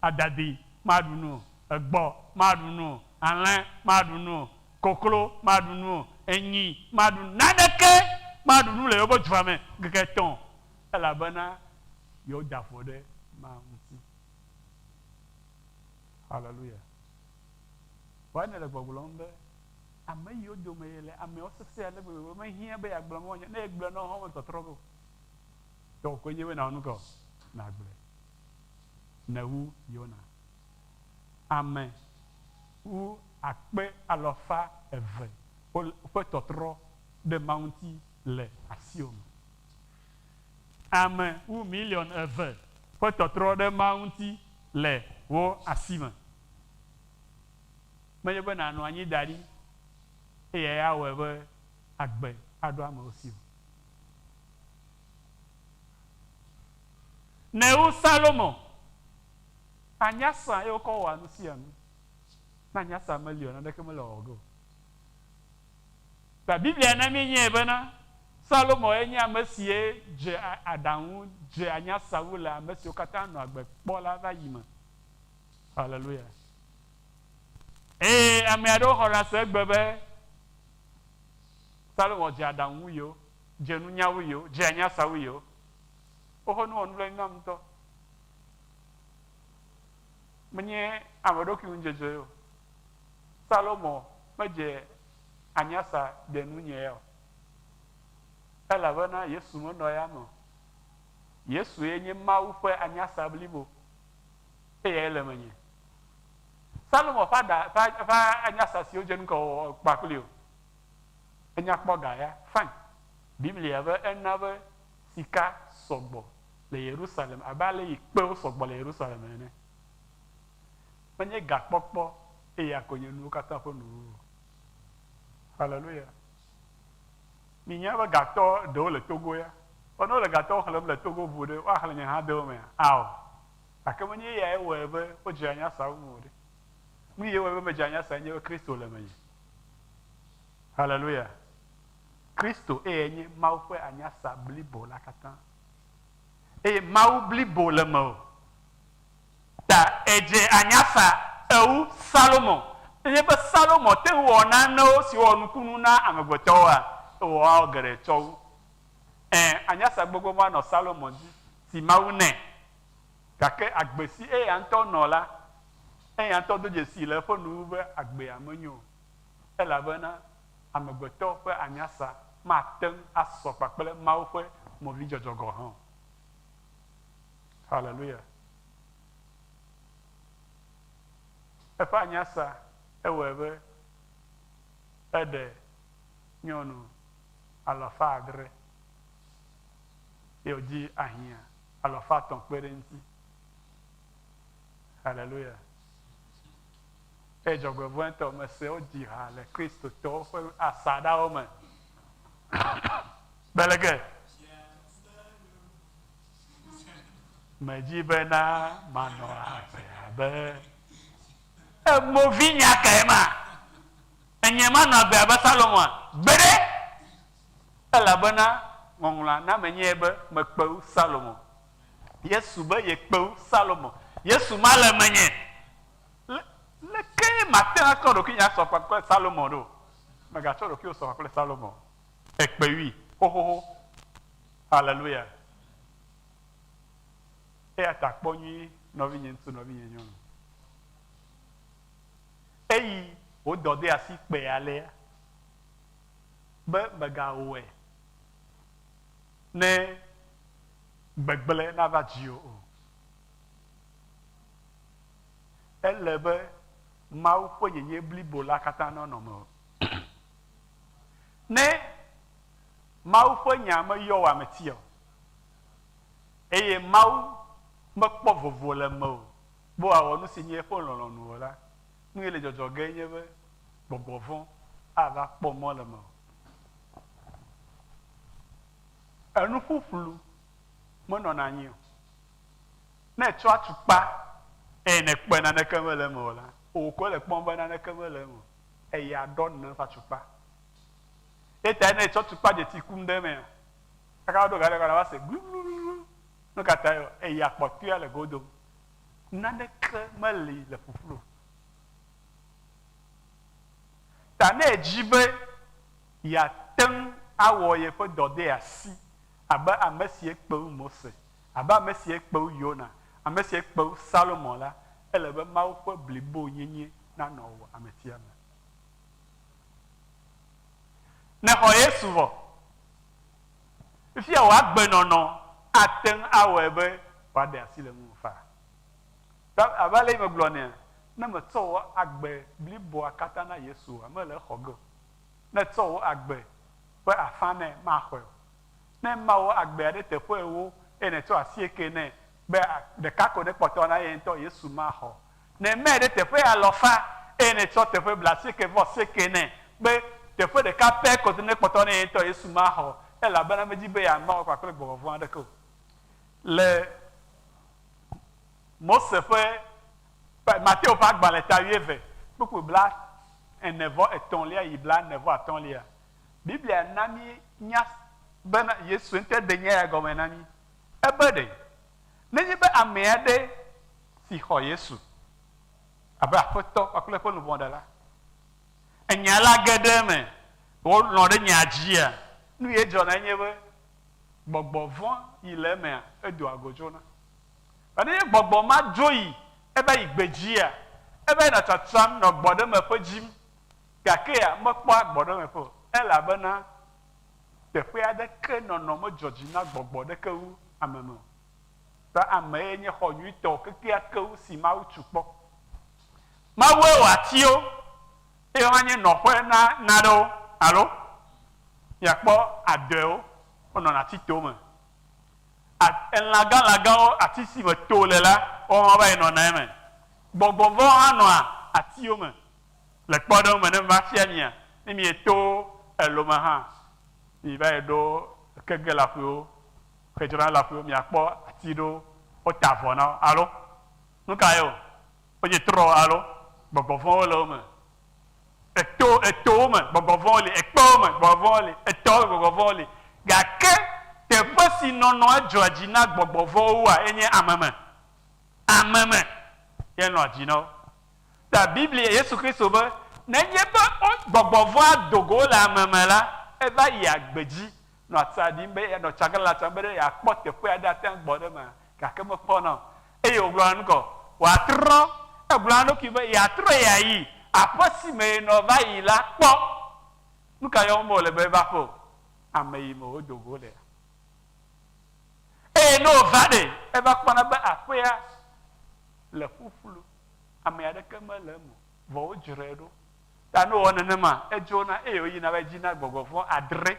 Adadi, maɖu nu o. Egbɔ, maɖu nu o. Alẽ, maɖu nu o. Koklo, maɖu nu o. Enyi, maɖu nu. Naneke maɖu nu le yewoƒe dua me ŋkeke etɔ̃, elabena yewoda vo ɖe Mawu ŋuti. Haleluya. Vɔa ne le gbɔgblɔm be. Ame yiwo dome yele, ameawo sesẽ ale gbegbe be mehiã be yeagblɔ mɔ nya. Ne egblɔe na wo hã wometɔtrɔ ge o. Tɔwò koe nye be nàwɔ nu ka o? Nàgblɔe. Nèwu Yona. Ame wu akpe alɔfa eve ƒe tɔtrɔ ɖe Mawu ŋuti le asiwò me. Ame wu miliɔn eve ƒe tɔtrɔ ɖe Mawu ŋuti le wò asi me. Menye be nànɔ anyi da ɖi eyae awɔe be agbe aɖo amewo si o. Newu Salomo, anyasa ye wokɔ wɔa nu sia nu. Ne anyasa meli o, naneke mele wɔwɔ ge o. Ta Biblia na míenyae bena Salomo ye nye ame si dze aɖaŋu, dze anyasa wu le ame siwo katã nɔ agbe kpɔ la va yi me. Haleluya. Eye ame aɖewo xɔna se egbe be Salomo dze aɖaŋu wu yewo, dze nunya wu yewo, dze anyasa wu yewo. Woƒe nu wɔ nublanui nam ŋutɔ. Menye ame ɖokui ŋu dzedze o. Salomo medze anyasa de nunye ya o. Elabena Yesu menɔ ya me o. Yesu ye nye Mawu ƒe anyasa blibo. Eyae le menye. Salomo ƒe aɖa, ƒe, ƒe anyasa siwo dze nuka wɔwɔ kpa kpli o. Enya kpɔ ga ya, fine. Biblia be ena be sika sɔgbɔ le Yerusalem abe ale yi kpewo sɔgbɔ le Yerusalem ene. Menye gakpɔkpɔ eya ko nye nuwo katã ƒe nuwuwu o. Haleluya. Minya be gatɔ ɖewo le Togo ya. Vɔ ne wole gatɔwo xlẽm le Togo ʋu ɖe, woaxlẽ nye hã de wo mea? Ao. Gake menye eyae wɔe be wodze anyasa wu o ɖe. Nu ye wɔe be medze anyasa nye be Kristo le menye. Haleluya. Kristo eyae nye Mawu ƒe anyasa blibo la katã. Eye Mawu blibo le mewò. Ta edze anyasa ewu Salomo. Nenye be Salomo te ŋu wɔ nanewo siwo wɔ nukunu na amegbetɔwoa, ewɔ woawo geɖe tsɔ wu. Ẽ, anyasa gbogbo ma nɔ Salomo dzi si Mawu nɛ. Gake agbe si eya ŋutɔ nɔ la, eya ŋutɔ do dzesii le eƒe nuwuwu be agbea menyo o, elabena amegbetɔ ƒe anyasa mate ŋu asɔ kpakple Mawu ƒe movidzɔdzɔ gɔ̃ hã o. Haleluya! Eƒe anyasa ewɔe be eɖe nyɔnu alafa adre eye wòdzi ahiã alafa etɔ̃ kpe ɖe eŋuti. Haleluya! Eye dzɔgbevɔ̃etɔ mese wodzi ha le Kristotɔwo ƒe asaɖawo me. Be leke? Medzi bena manɔ agbe abe emovinya kae ma? Enye manɔ agbe abe Salomoa? Gbeɖe! Elabena Ŋɔŋlɔa na menyae be mekpe wu Salomo. Yesu be yekpe wu Salomo. Yesu ma le menye. Le, lekee mate ŋu atsɔ ɖokuinye asɔ kpakple Salomo ɖo? Mègatsɔ ɖokuiwò sɔ kpakple Salomo o. Ekpe wui xoxoxo. Haleluya. Eya ta kpɔ nyuie, nɔvinye ŋutsu, nɔvinye nyɔnu. Eyi wò dɔdeasi kpe alea be mègawɔe ne gbegblẽ nava dziwò o. Ele be Mawu ƒe nyenye blibo la katã nanɔ mewò. Ne Mawu ƒe nya meyɔ wò ametia o, eye Mawu mekpɔ vovo le mewò be wòawɔ nu si nye eƒe lɔlɔ̃nu o la, nu yi le dzɔdzɔ gee nye be gbɔgbɔ vɔ̃ ava kpɔ mɔ le mewò. Enu ƒuƒlu menɔna anyi o. Ne ètsɔ atukpa eye nèkpɔe naneke mele eme o la, wò koe le kpɔm be naneke mele eme o. Eya ɖɔ nene ƒe atukpa. Eya tae ne ètsɔ tukpa dze tsi kum ɖe emea, kaka woɖo ga ɖe kɔ la, woase glugluglu. Nu ka tae? Eya kpɔtɔea le go dom. Naneke meli le ƒuƒlu o. Ta ne èdi be yeate ŋu awɔ yeƒe dɔdeasi abe ame si kpe wu Mose, abe ame si kpe wu Yona, ame si kpe wu Salomo la, ele be Mawu ƒe blibonyenye nanɔ wò ametia me. Nèxɔ Yesu vɔ. Fifia wò agbenɔnɔ ate ŋu awɔe be wòaɖe asi le ŋuwò faa. Ta abe ale yi megblɔ nɛa, ne mètsɔ wò agbe bliboa katã na Yesu oa, mele exɔ ge o. Ne ètsɔ wò agbe ƒe afã nɛ, maxɔe o. Ne ema wò agbea ɖe teƒe ewo eye nètsɔ asieke nɛ be ɖeka ko nekpɔtɔ na ye ŋutɔ, Yesu maxɔ o. Ne èmae ɖe teƒe alɔfa eye nètsɔ teƒe blaasieke vɔ asieke nɛ be teƒe ɖeka pɛ ko nekpɔtɔ na ye ŋutɔ, Yesu maxɔ o, elabena medi be yeama wò kpakple gbɔgbɔ vɔ̃ aɖeke o. Le Mose ƒe, Mateo ƒe agbalẽ ta wuieve, kpukpui bla ene vɔ etɔ̃lia yi bla ene vɔ atɔ̃lia, Biblia na míenya bena Yesu ŋutɔe ɖe nya ya gɔme na mí. Ebe ɖe, nenye be ame aɖe si xɔ Yesu abe Aƒetɔ kpakple eƒe luʋɔ ɖela, enya la ge ɖe eme, wolɔ̃ ɖe nyaa dzia, nu ye dzɔna enye be gbɔgbɔ vɔ̃ yi le emea, edoa go dzona. Vɔ nenye gbɔgbɔ ma dzo yi eva yi gbedzia, eva yina tsatsam nɔ gbɔɖemeƒe dzim, gakea mekpɔa gbɔɖemeƒe o, elabena teƒe aɖeke nɔnɔ medzɔ dzi na gbɔgbɔ ɖeke wu ame me o. Be ame ye nye xɔ nyuitɔ kekeake wu si Mawu tu kpɔ. Mawue wɔ atiwo eye woanye nɔƒe na nanewo, alo? Miakpɔ adewo, wonɔna atito me. A, elã gã lãgãwo, ati si me to le la, woawo hã va yi nɔna eme. Gbɔgbɔ vɔ̃wo hã nɔa atiwo me. Le kpɔɖeŋu me, ne meva fia mia, ne mieto elo me hã, miva yi ɖo kege lãƒuiwo, xedzrɔ̃ lãƒuiwo, miakpɔ ati ɖewo, wota avɔ na wo, alo? Nu kae o? Wonye trɔ alo? Gbɔgbɔ vɔ̃wo le wo me. Eto, etowo me, gbɔgbɔ vɔ̃wo li, ekpewo me, gbɔgbɔ vɔ̃wo li, etɔwo me, gbɔgbɔ vɔ̃wo li. Gake teƒe si nɔnɔ edzɔa dzi na gbɔgbɔ vɔ̃wo wua enye ame me. Ame me ye nɔa dzi na wo. Ta Biblia, Yesu Kristo be, nenye be gbɔgbɔ vɔ̃a do go le ame me la, eva yia gbedzi nɔa tsa ɖim be nɔ tsaglãla tsam be ɖe yeakpɔ teƒe aɖe ate ŋu agbɔ ɖe emea, gake mekpɔna o. Eye wògblɔ na ŋkɔ, wòatrɔ, egblɔ na eɖokui be yeatrɔ yeayi aƒe si me yenɔ va yi la kpɔ. Nu ka yɔm wole be eva aƒe o? Ame yi me wòdo go lea. Eye ne wòva ɖe, eva kpɔna be aƒea le ƒuƒlu, ame aɖeke mele eme o, vɔ wodzrae ɖo. Ta ne wòwɔ nenema, edzona eye wòyina va dzina gbɔgbɔ vɔ̃ adre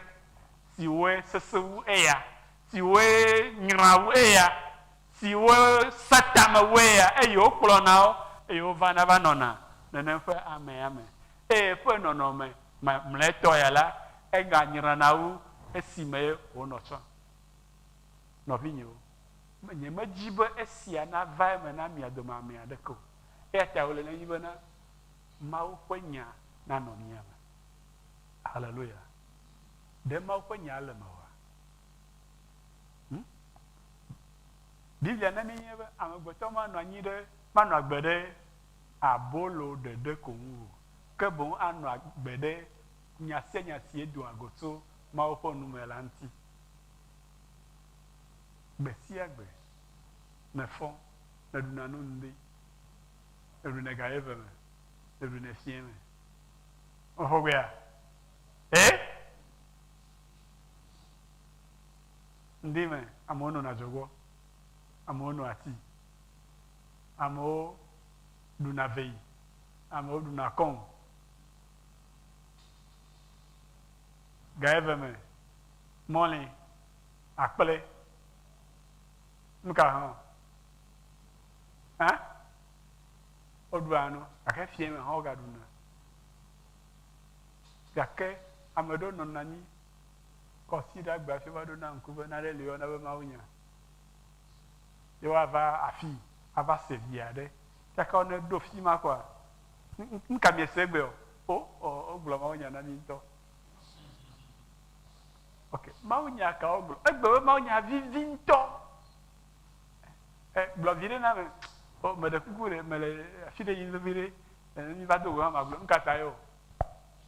siwoe sesẽ wu eya, siwoe nyrã wu eya, siwo sẽ tame wu eya, eye wokplɔna wo, eye wovana va nɔna nenem ƒe amea me. Eye eƒe nɔnɔme mlɔetɔ ya la, eganyrana wu esime wònɔ tsã. Nɔvinyewo, nyemedi be esia nava eme na mia dome ame aɖeke o. Eya ta wòle na mí bena Mawu ƒe nya nanɔ mía me. Haleluya! Ɖe Mawu ƒe nya le mewòa? Hm? Biblia na míenya be amegbetɔ manɔ anyi ɖe, manɔ agbe ɖe abolo ɖeɖe ko ŋu o, ke boŋ anɔ agbe ɖe nya sia nya si edoa go tso Mawu ƒe nu me la ŋuti. Gbe sia gbe nèfɔ, nèɖuna nu ŋdi, nèɖunɛ ga eve me, nèɖunɛ fiẽ me. Mexɔ gbea? Ee? Ŋdi me, amewo nɔna adzɔgbɔ, amewo noa tii, amewo ɖuna vei, amewo ɖuna kɔŋ. Ga eve me, mɔli, akple, nu ka hã? Hã? Woɖua nu gake fiẽ me hã wogaɖuna. Gake ame ɖewo nɔna anyi Kɔsiɖagbe hafi va ɖona ŋku be nane li woyɔna be mawunya. Ye woava afii ava se vi aɖe. Kaka ne ɖo fi ma kɔa, nu ka miese egbe o? O, wogblɔ mawunya na mi ŋutɔ. Ok, mawunya ka wogblɔ? Egbe be mawunya vivi ŋutɔ. E, gblɔ vi ɖe na me. O, meɖe kuku ɖe, mele afi ɖe yim vevi ɖe. Ne mi va do go hã magblɔ. Nu ka ta ye o?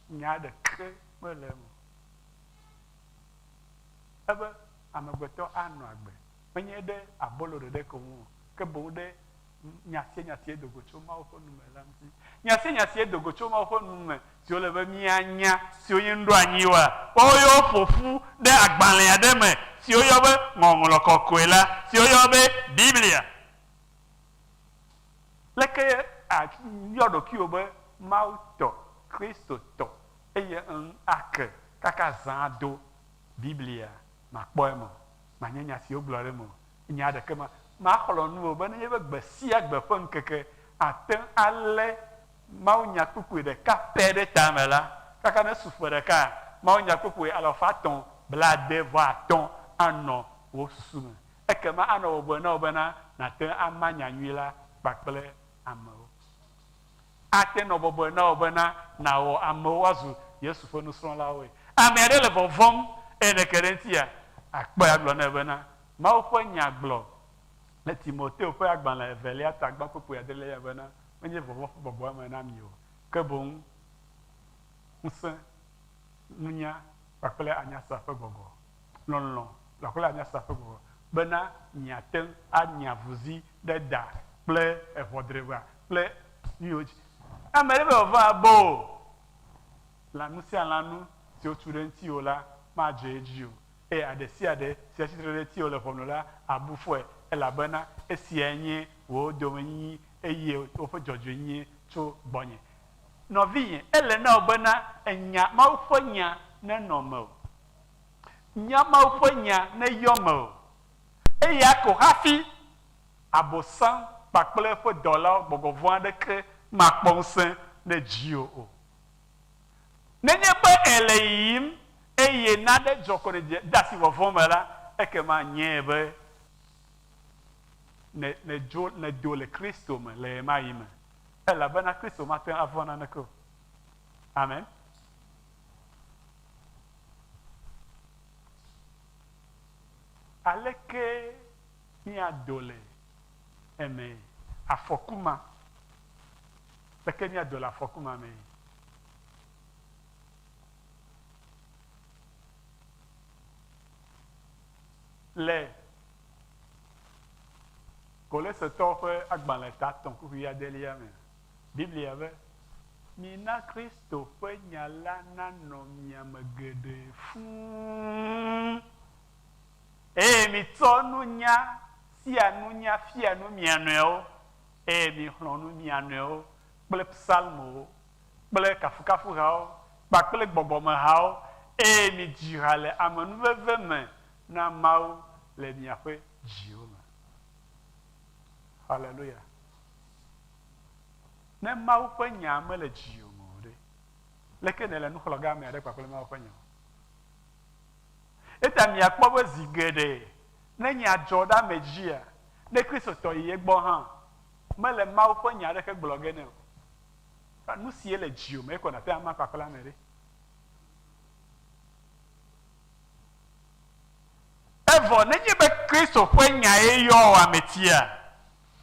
Nya ɖeke mele eme o. Ebe amegbetɔ anɔ agbe menye ɖe abolo ɖeɖe ko ŋu o, ke boŋ ɖe Nya sia nya si do go tso Mawu ƒe nu me la ŋuti. Nya sia nya si do go tso Mawu ƒe nu me si wòle be míanya, siwo nye nuɖoanyiwoa, woawo ye woƒo ƒu ɖe agbalẽ aɖe me si woyɔ be Ŋɔŋlɔ Kɔkɔe la, si woyɔ be Biblia. Leke àyɔ ɖokuiwò be Mawu tɔ, Kristo tɔ, eye ŋ ake kaka zã do Biblia màkpɔ eme o, mànya nya si wogblɔ ɖe eme o, nya ɖeke ma maxlɔ̃ nu wò be nenye be gbe sia gbe ƒe ŋkeke àte ŋu alé mawunyakpukpui ɖeka pɛ ɖe tame la, kaka ne su ƒe ɖekaa, mawunyakpukpui alafa etɔ̃ blaade-vɔ-atɔ̃ anɔ wò susu me. Ekema anɔ bɔbɔe na wò bena nàte ŋu ama nyanyui la kpakple amewo. Ate nɔ bɔbɔe na wò bena nàwɔ amewo woazu Yesu ƒe nusrɔ̃lawoe. Ame aɖe le vɔvɔ̃m eye nèke ɖe eŋutia, àkpɔe agblɔ nɛ bena, Mawu ƒe Nya gblɔ le Timoteo ƒe agbalẽ evelia ta gbã kpukpui adrelia bena, Menye vɔvɔ̃ ƒe gbɔgbɔ eme na mi o, ke boŋ ŋusẽ, nunya kpakple anyasa ƒe gbɔgbɔ, lɔlɔ̃ kpakple anyasa ƒe gbɔgbɔ, bena miate ŋu anya avuzi ɖe da kple eʋɔdreʋa kple nuyiwo dzi. Ame aɖe be vɔvɔ̃ abɔ o, lãnu sia lãnu si wotu ɖe ŋutiwò la madze edzi o, eye aɖe sia ɖe si atsi tre ɖe ŋutiwò le ʋɔnu la, àbu fɔe, elabena esiae nye wò domenyinyi eye woƒe dzɔdzɔenyenye tso gbɔnye. Nɔvinye, ele na wò bena enya Mawu ƒe nya nenɔ mewò. Nya Mawu ƒe nya neyɔ mewò. Eya ko hafi Abosam kpakple eƒe dɔlawo gbɔgbɔ vɔ̃ aɖeke makpɔ ŋusẽ ɖe dziwò o. Nenye be èle yiyim eye nane dzɔ ko nèdze de asi vɔvɔ̃ me la, ekema nyae be nèdzo, nèdo le Kristo me le ɣemaɣi me, elabena Kristo mate ŋu avɔ̃ naneke o. Amen. Aleke míado le eme afɔku ma? Leke míado le afɔku ma mee? Le Kolosetɔwo ƒe agbalẽ ta etɔ̃ kpukpui adelia mea, Biblia be, Mina Kristo ƒe nya la nanɔ mia me geɖe fũu. Eye mitsɔ nunya sia nunya fia nu mia nɔewo, eye mixlɔ̃ nu mia nɔewo kple psalmowo kple kafukafuhawo kpakple gbɔgbɔmehawo, eye midzi ha le amenuveve me na Mawu le miaƒe dziwo me. Haleluya! Ne Mawu ƒe nya mele dziwò me o ɖe, leke nèle nu xlɔ̃ ge ame aɖe kpakple Mawu ƒe nya o? Eta miakpɔ be zi geɖe ne nya dzɔ ɖe ame dzia, ne Kristotɔ yi egbɔ hã, mele Mawu ƒe nya aɖeke gblɔ ge nɛ o. Nu sie le dziwò me ekɔ nàte ama kpakple ame ɖe. Evɔ nenye be Kristo ƒe nyae yɔ wò ametia,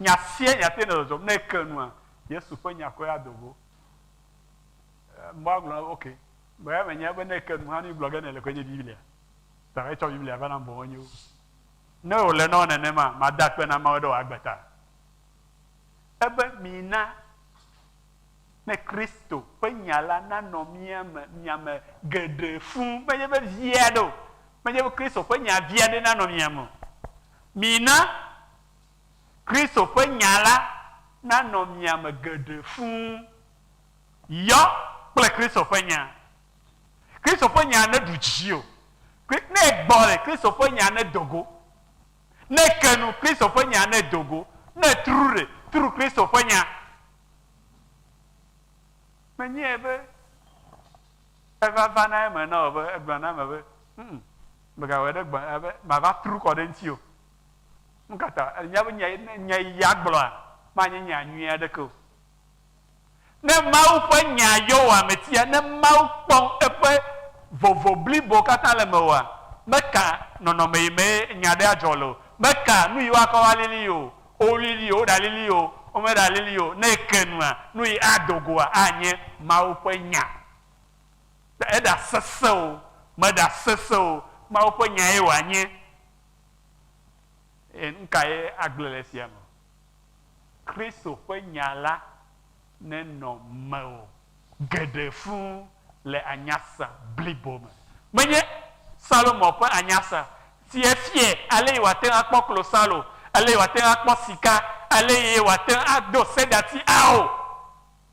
nya sia nya te nɔ dzɔdzɔm. Ne eke nua, Yesu ƒe nya koe ado go. Mɔ agblɔ ok, mɛ menya be ne eke nu hã nu gblɔ ge nèle koe nye Biblia. Ta etsɔ Biblia va nam boŋ enyo. Ne wòle na wò nenema, mada akpe na Mawu ɖe wò agbe ta. Ebe mina ne Kristo ƒe nya la nanɔ mía me, mia me geɖe fũ. Menye be vi aɖe o. Menye be Kristo ƒe nya vi aɖe nanɔ mia me o. Mina Kristo ƒe nya la nanɔ mia me geɖe fũ. Yɔ kple Kristo ƒe nya. Kristo ƒe nya neɖu dziwò. Ne egbɔ le Kristo ƒe nya nedo go. Ne ke nu, Kristo ƒe nya nedo go. Ne tru ɖe, tru Kristo ƒe nya. Menyae be eva va na eme na wò be egblɔ na ame be, Ŋ, mègawɔe ɖe gbɔ abe mava tru kɔ ɖe ŋuti o. Nu ka ta? Enya be nya, nya yi yeagblɔa, manye nya nyui aɖeke o. Ne Mawu ƒe nya yɔ wò ametia, ne Mawu kpɔ eƒe vovo blibo katã le mewòa, meka nɔnɔme yi me nya ɖe adzɔ le o, meka nu yi woakɔ va lili o, wolili o, woɖalili o, womeɖalili o, ne eke nua, nu yi ado goa anye Mawu ƒe nya. Eɖa sesẽ o, meɖa sesẽ o, Mawu ƒe nyae wòanye. Eye nu kae agblẽ le esia me? Kristo ƒe nya la nenɔ mewò geɖe fũu le anyasa blibo me. Menye Salomo ƒe anyasa si efia ale yi wòate ŋu akpɔ klosalo, ale yi wòate ŋu akpɔ sika, ale yi wòate ŋu ado sedati ao,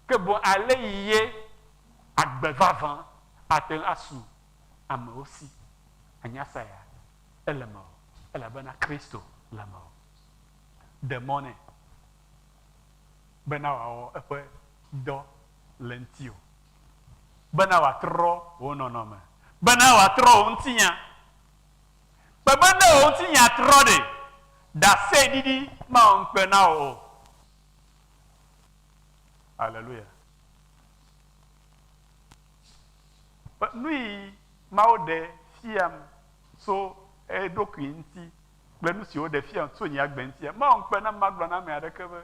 ke boŋ ale yi ye agbe vavã ate ŋu asu amewo si. Anyasa ya ele mewò elabena Kristo le mewò. Ɖe mɔ nɛ bena wòawɔ eƒe dɔ le ŋutiwò, bena wòatrɔ wò nɔnɔme, bena wòatrɔ wò ŋutinya. Kpe be ne wò ŋutinya trɔ ɖe, ɖaseɖiɖi mawɔ ŋukpe na wò o. Aleluya. Be nuyi Mawu ɖe fiam so eɖokui ŋuti kple nu si wòɖe fiam tso nye agbe ŋutia, mawɔ ŋukpe nam magblɔ na ame aɖeke be,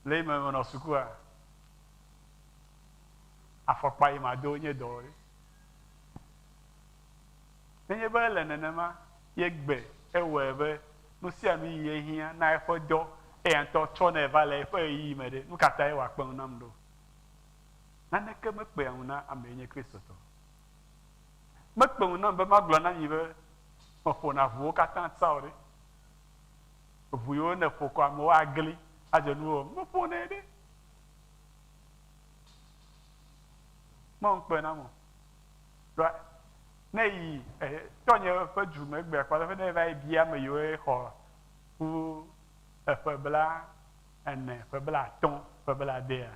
Le eyime menɔ sukua, afɔkpa yi mado nye dɔ ɖe. Nenye be ele nenema, ye gbe ewɔe be nu sia nu yi ehiã na eƒe dɔ eya ŋutɔ tsɔnɛ va le eƒe ɣeyiɣi me ɖe, nu ka tae wòakpe ŋu nam ɖo? Naneke mekpea ŋu na ame yi nye Kristotɔ. Mekpe ŋu nam be magblɔ na mi be meƒona ʋuwo katã tsa o ɖe. Ʋu yiwo nèƒo kɔ amewo agli adze nu o, meƒonɛ ɖe. Mewɔ ŋukpe nam o. Ɖoa ne yi tɔnye ƒe du me egbea kpɔ ale ne va yi bia ame yiwo xɔ wu eƒe bla ene, ƒe bla atɔ̃, ƒe bla adea,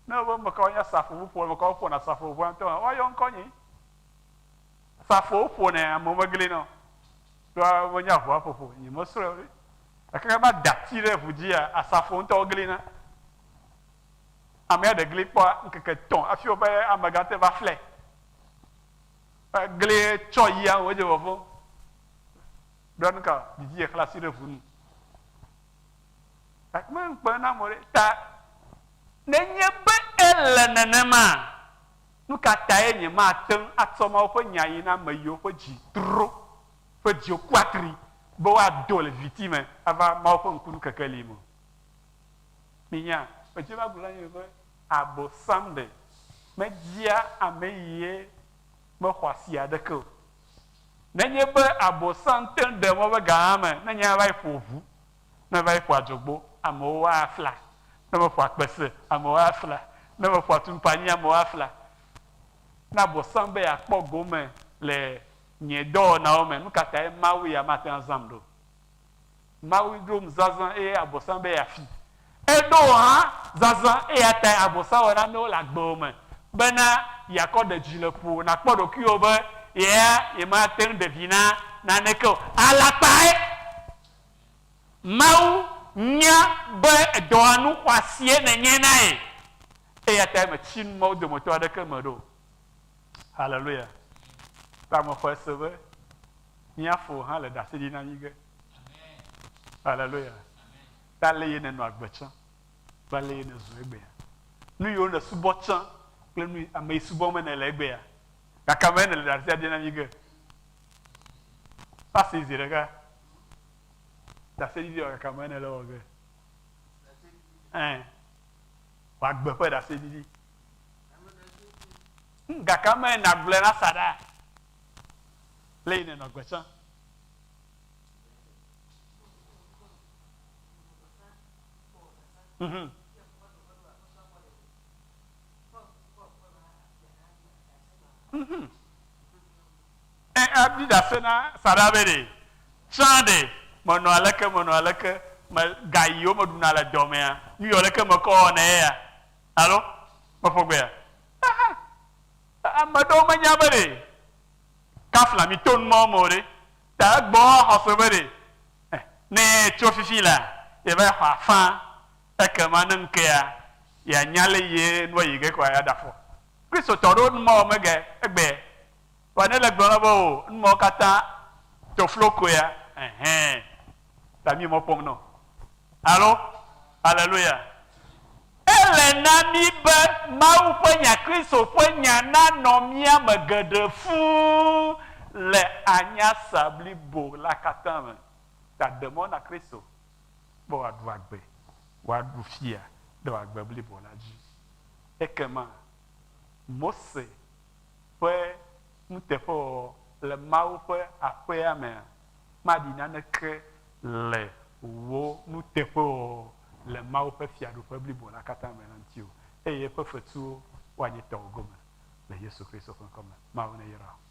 ne wobe ame kawo nye asrafo ʋuƒola, ame kawo ƒona asrafo ʋua ŋutɔ hã, woayɔ ŋkɔ nye. Asrafowo ƒonɛ, amewo meglinɛ o. Ɖoa wonye ʋua ƒoƒo, nye mesrɔ̃e o ɖe. Gake ne va da ati ɖe ʋu dzia, asrafo ŋutɔwo glina. Amea ɖe gli kpɔa ŋkeke tɔ̃ hafi woƒe amegã te va flɛ. Gli tsɔ yia wodze vɔvɔ̃. Ɖoa nuka didi exlã asi ɖe ʋu nu. Gake me ŋukpe na amewo ɖe ta nenye be ele nenema, nu ka tae nyemate ŋu atsɔ Mawu ƒe nya yi na ame yiwo ƒe dzi tro, ƒe dziwo ku atri be woado le viviti me ava Mawu ƒe ŋkunukekeli me o? Minya, medze be agblɔ na mi be Abosam ɖe media ame yie mexɔ asi aɖeke o. Nenye be Abosam te ŋu ɖe mɔ be ga hã me ne nye va yi ƒo ʋu, ne va yi ƒo adzogbo, amewo afla. Ne meƒo akpese, amewo afla. Ne meƒo atumpanyi, amewo afla. Ne Abosam be yeakpɔ gome le nye dɔwɔnawo me, nu ka tae Mawu ya mate ŋu azãm ɖo? Mawu ɖom zazã eye Abosam be yeafi. Eɖo hã zazã eya tae Abosam wɔ nanewo le agbewò me bena yeakɔ ɖe dzi le ƒowò nàkpɔ ɖokuiwò be yea yemate ŋu ɖe vi na naneke o. Alakpae! Mawu nya be dɔwɔnu xɔasie nènye na ye eya tae metsi nu mawo dometɔ aɖeke me ɖo o. Haleluya! Ta mexɔe se be mía fo hã le ɖase ɖi na mí ge. Haleluya. Ta ale ye nènɔ agbe tsã kple ale ye nèzu egbea. Nu yiwo nèsubɔ tsã kple nu ame yi subɔm nèle egbea. Gake ame nèle ɖase ɖi na mí ge. Pasi zi ɖeka. Ɖaseɖiɖi wɔ gake ame nèle wɔ ge. Ɛ. Wɔ agbe ƒe ɖaseɖiɖi. Gake ame nàgblɔe na saɖa. Le yi nènɔ gbe tsã. Mhm. Mhm. Ɛ aɖi ɖase na saɖa be ɖe tsã ɖe menɔ aleke menɔ aleke me ga yiwo meɖuna le dɔmea nu yiwo leke mekɔ wɔna eya alo meƒo gbea. Aha. Ame ɖewo menya be ɖe kafla mi to numɔwo me o ɖe. Ta egbɔ xɔse be ɖe ne tso fifi la ye va xɔ afã ekema ne ŋkea yeanya le ye nua yi ge kɔa ya ɖe afɔ. Kristotɔ ɖewo numɔwo me ge egbe. Vɔa ne le gblɔ na be o numɔwo katã toflokoea ɛhɛn ta mi mɔ kpɔm nɔ. Alo? Aleluya! Ele na mí be Mawu ƒe nya, Kristo ƒe nya nanɔ mía me geɖe fũu. le anyasa blibo la katã me. Ta ɖe mɔ na Kristo be wòaɖu agbe, wòaɖu fia ɖe wò agbe blibo la dzi. Ekema Mose ƒe nuteƒewɔwɔ le Mawu ƒe aƒea mea maɖi naneke le wò nuteƒewɔwɔ le Mawu ƒe fiaɖuƒe blibo la katã me la ŋuti o, eye eƒe fetuwo woanye tɔwò gome le Yesu Kristo ƒe ŋkɔ me. Mawu neyra wò.